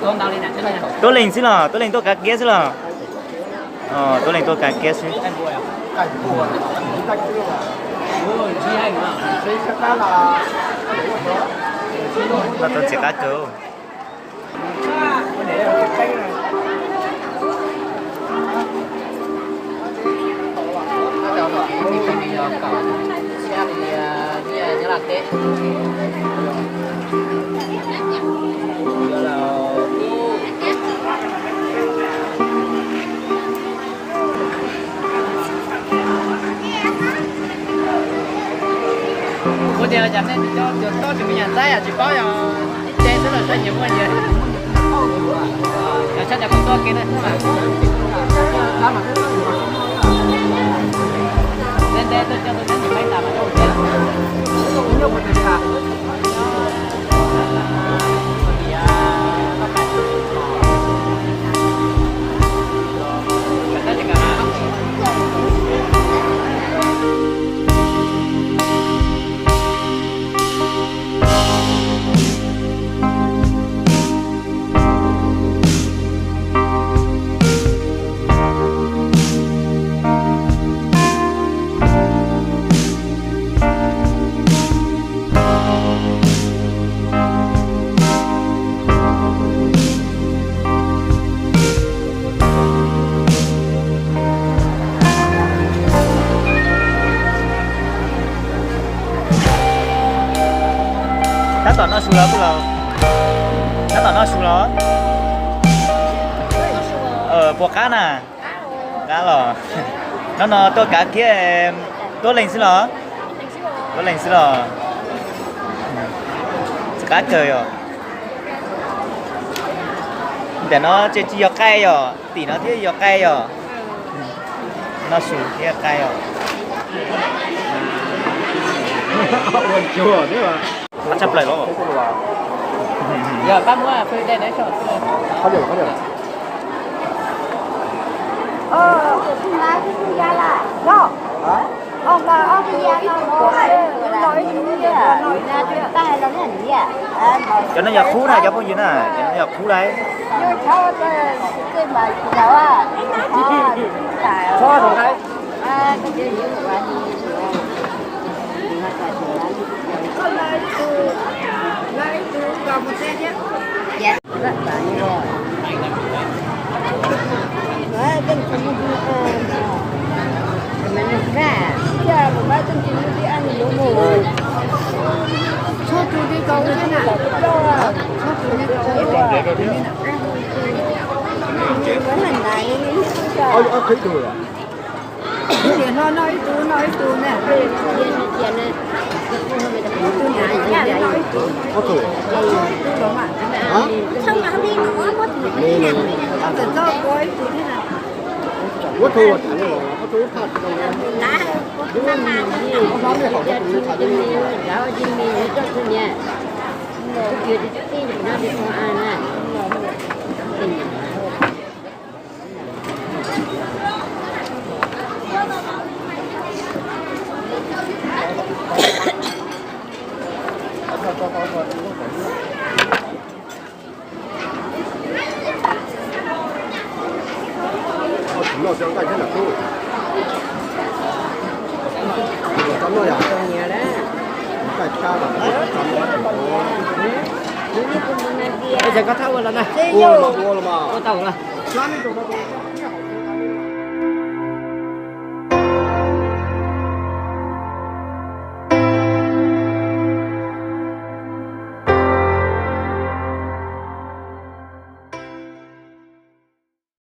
Tuab Leeg xwb los? Tuab Leeg tuaj kav kiab xwb los? Tuab Leeg tuaj kav kiab xwb. Noj tau ntxim qab kawg. Kuv tias cov nej cov cov toj tsis muaj yam ntxaib tsis paub yog ib ce xwb los saib nyias muaj nyias. Cov tshaj cov kuv tuaj kev na. Ntev ntev tuaj coj tus neeg nws peb tas mas. Tab tom noj su los? Tab tom noj su los? Puas qab na? Qab los. Hnub no tuaj kav kiab Tuab Leeg xwb los? Tuab Leeg xwb los? Ntxim qab kawg yom. Ntawm no tseem tsis yog qaij yom, tim no thiab yog qaij yom. Noj su thiab qaij yom. Qab tshaj plaws los? Cov no yog qub na cov phooj ywg na, cov no yog qub lauj. Ib tug, noj ib tug, noj ib tug ne. Ib tug na, noj ib tug. Ua tug, txhob ua ib tug thiab na. Ua tug, ua tug, ua tug. Ej, koj thauj ua los na. Ua tau los.